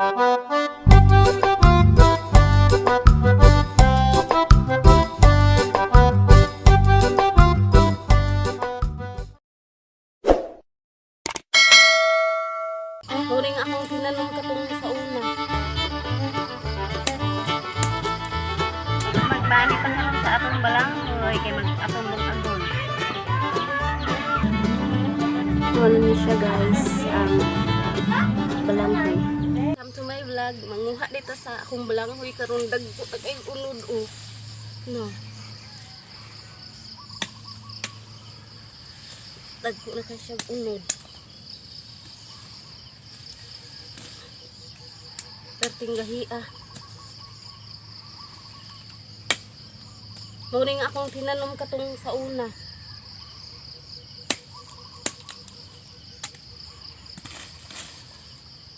Huring akong tinanom katong sa una. Magbani pa karon sa atong balanghoy kay mag atong lungagon. Wala ni siya, guys, ang balanghoy. Welcome to my vlog. Manguha dito sa akong balanghoy karon, dagko na kay unod oh. No. Dagko na kay siya unod. Perting gahi ah. Muring akong tinanom katong sa una.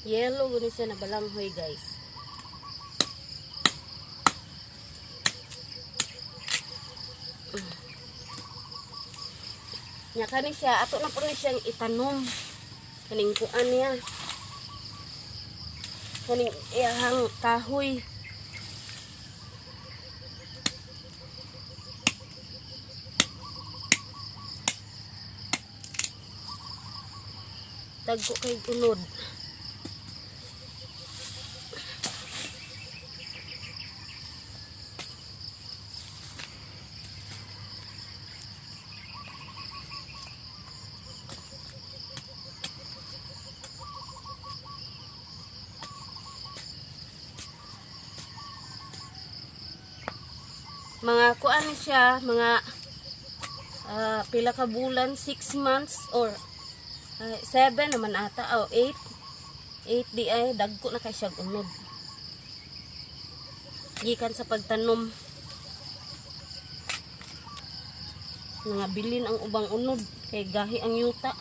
Yellow guni siya na balanghoy, guys. Nya kani siya, ato na po ni siyang itanom. Kaning kuan niya. Kaning iyahang kahoy. Dagko kay unod. Mga kuan siya, mga pila ka bulan, 6 months or 7 naman ata o 8. 8 di ay dagko na kay siya unod. Gikan sa pagtanom. Mga bilin ang ubang unod kay gahi ang yuta.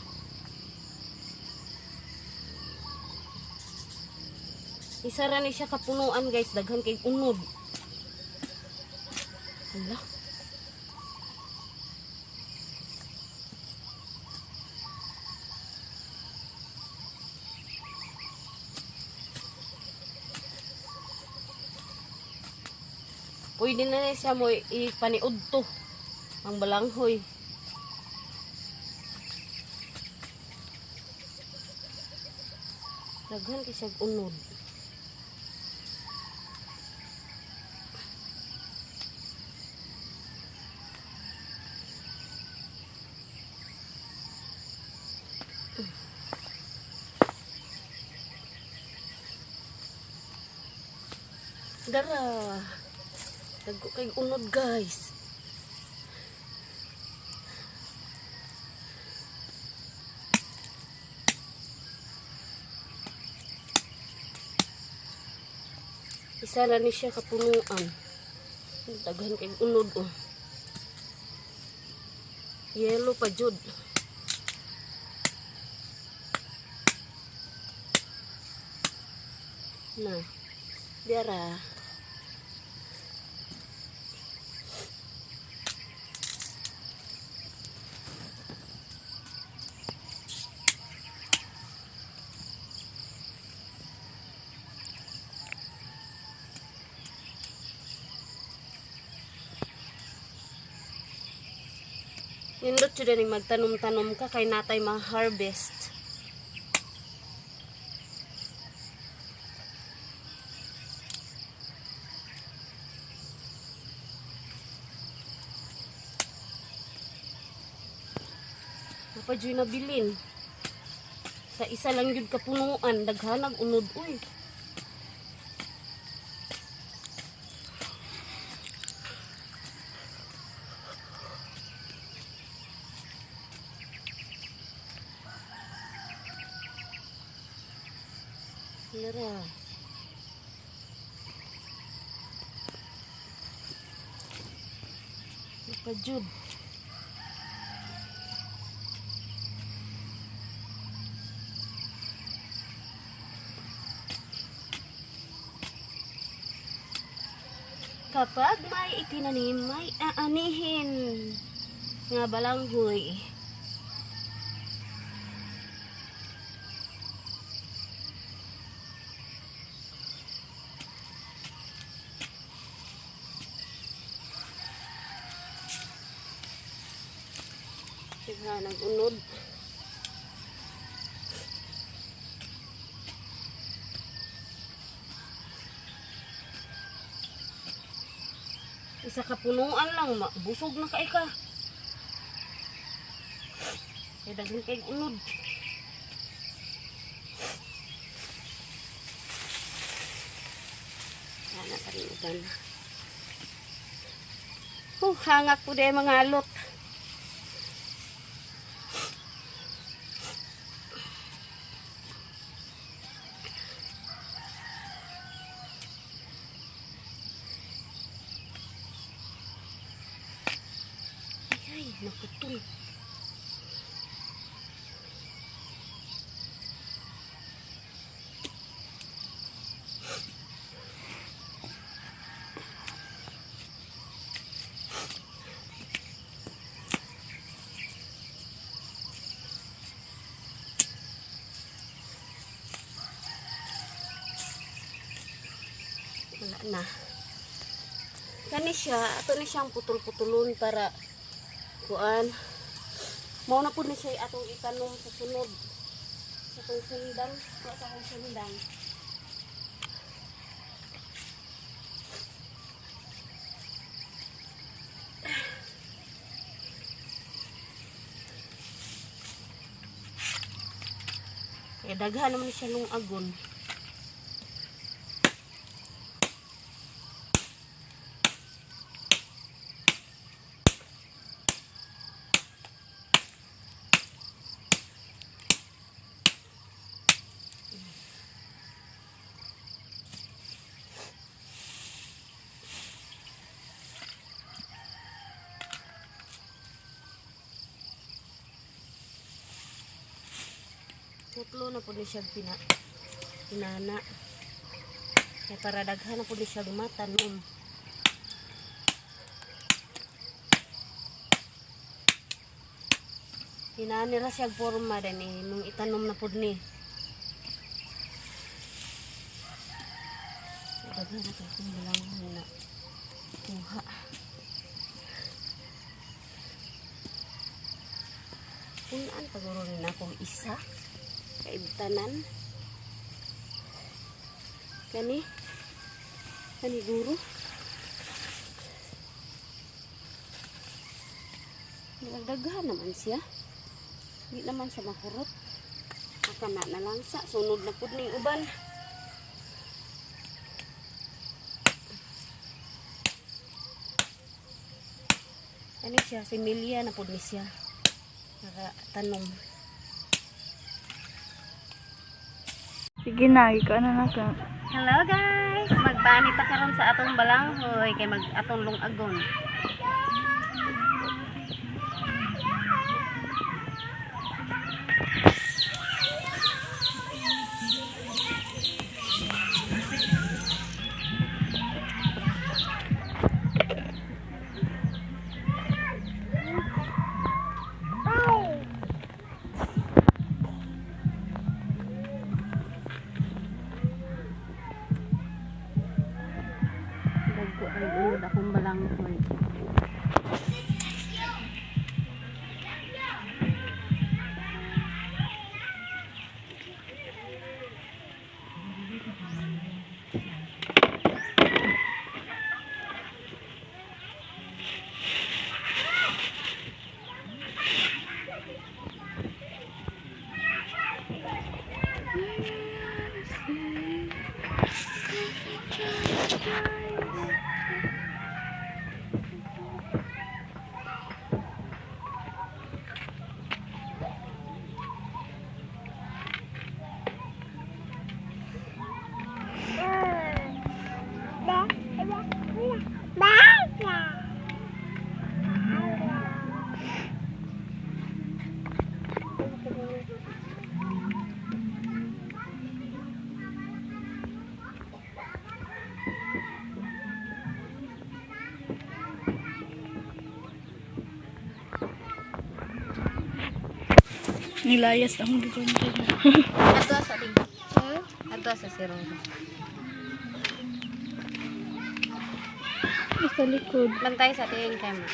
Isa ra ni siya kapunuan, guys, daghan kay unod. Hala. Pwede na na siya mo ipaniud to. Ang balanghoy. Daghan kay siya unod. Dara. Dagko kay unod, guys. Isa na ni siya kapunuan. Daghan kay unod oh. Yellow pa jud. Na. Biara. Nindot jud ni magtanom-tanom ka kay natay ma-harvest. Napadyo'y nabilin. Sa isa lang yun kapunuan, daghanag unod uy. Nara. Napajud. Kapag may itinanim, may aanihin nga balanghoy. Daghan nag-unod. Isa ka punuan lang, busog na kay ka. Kay daghan kay unod. Ana pa rin uban. Oh, hangak po di mga alot. Ay, naputol. Wala na. Kani siya, ato ni siyang putol-putulon para kuan. Mao na pud ni siya atong itanom sa sunod. Sa atong sundang, sa atong sundang. Kaya daghan naman siya nung agon. Putlo na po ni siya pinana. Kaya para daghan na po ni siya matanom. Hinani ra siya forma din eh, nung itanom na po ni. Daghan na kay lang na kuha. Punaan paguro rin akong isa. Kaibtanan. Kani. Kani guro. Nagdaghan naman siya. Hindi naman siya makurot. Akana na lang sa. Sunod na pud ning uban. Kani siya, si Milia na pud ni siya. Naka tanom. Sige na, ikaw na na ka. Hello guys! Magbanit ta karon sa atong balanghoy kay mag atong lungagon. Dagko ay unod akong balanghoy. Nilayas ang gigunto. Adto sa ding. Adto sa sirong. Sa likod. Bantay sa tingin kay mo.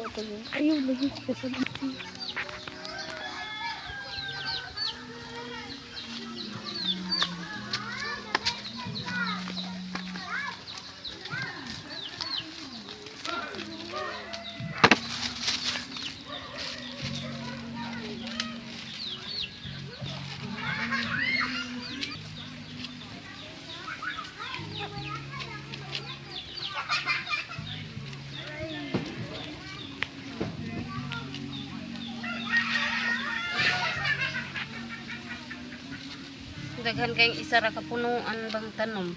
Ayaw lagi sa. Daghan kayong isa ra ka punuan bang tanom.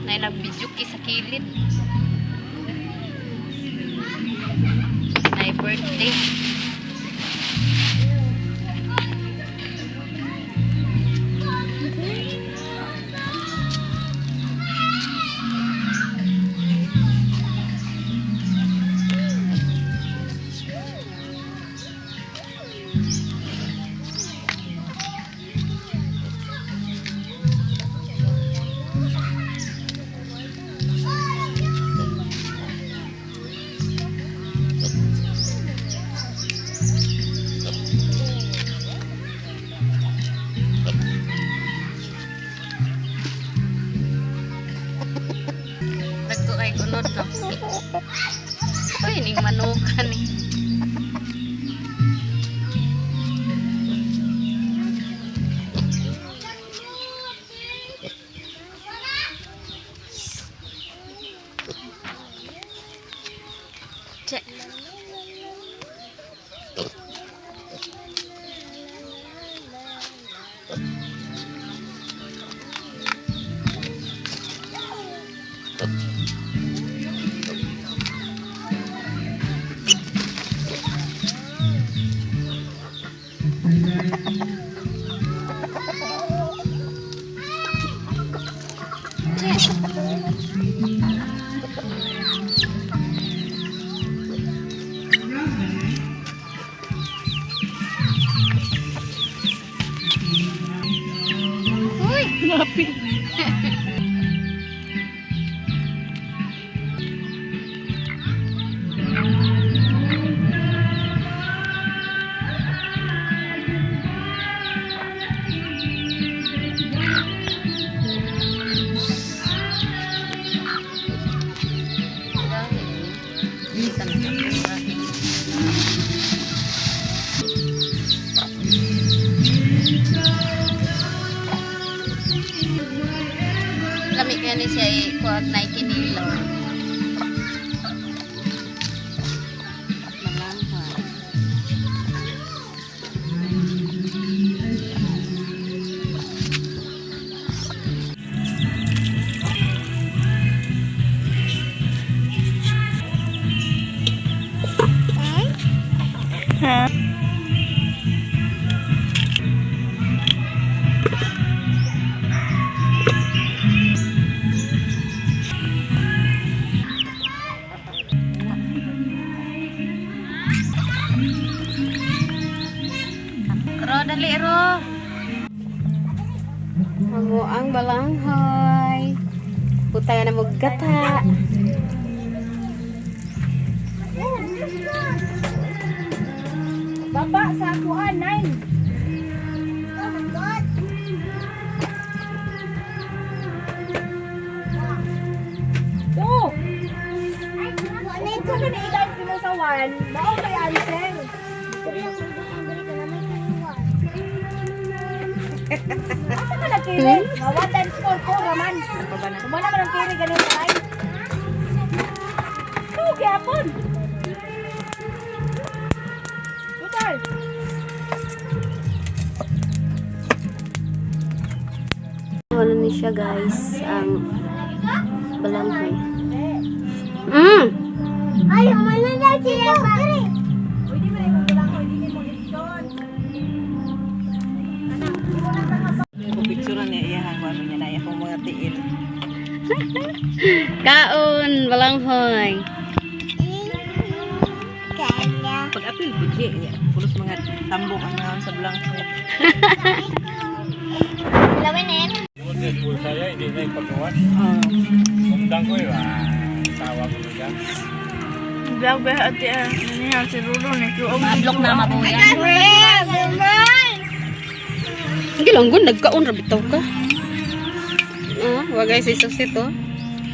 Nay nagbidyuki sa kilid. Nay birthday. Nagko kay gunod, no. Uy, ning manukan ni. Check. Uy! Lapit. Dahil, isa na dahil. Lami kaya ni siya ikuha na ikinilaw. Malangha. Ha? Ro, dali ro. Amo ang balanghoy. Putay na mo gata. Baba sa akuan, 9. Oh my God. Two. Ay, Kung sa kani i mo sa 1, mao kay answer. Asa ka nagkiri? Nga 1 times 4, 4 raman. Kumana man ang kiri ganun sa 9. 2 gyapon. Total. Wala ni siya, guys, ang balanghoy. Ay, umano na siya. Pwede mo na yung kulang ko. Hinay akong mga tiil. Kaon, balanghoy. Kanya. Pag apil bigli niya. Pulos mga tambok ang naon sa balanghoy. Lawin eh. Saya hindi na ipagawa. Oh. Undang ko eh. Tawa ko siya. Vlog ba ate ah. Niya si Rulo ni ko. Maadlok na mabuyan. Hindi lang gun, nagkaon ra bitaw ka. Ah, wagay si susit oh.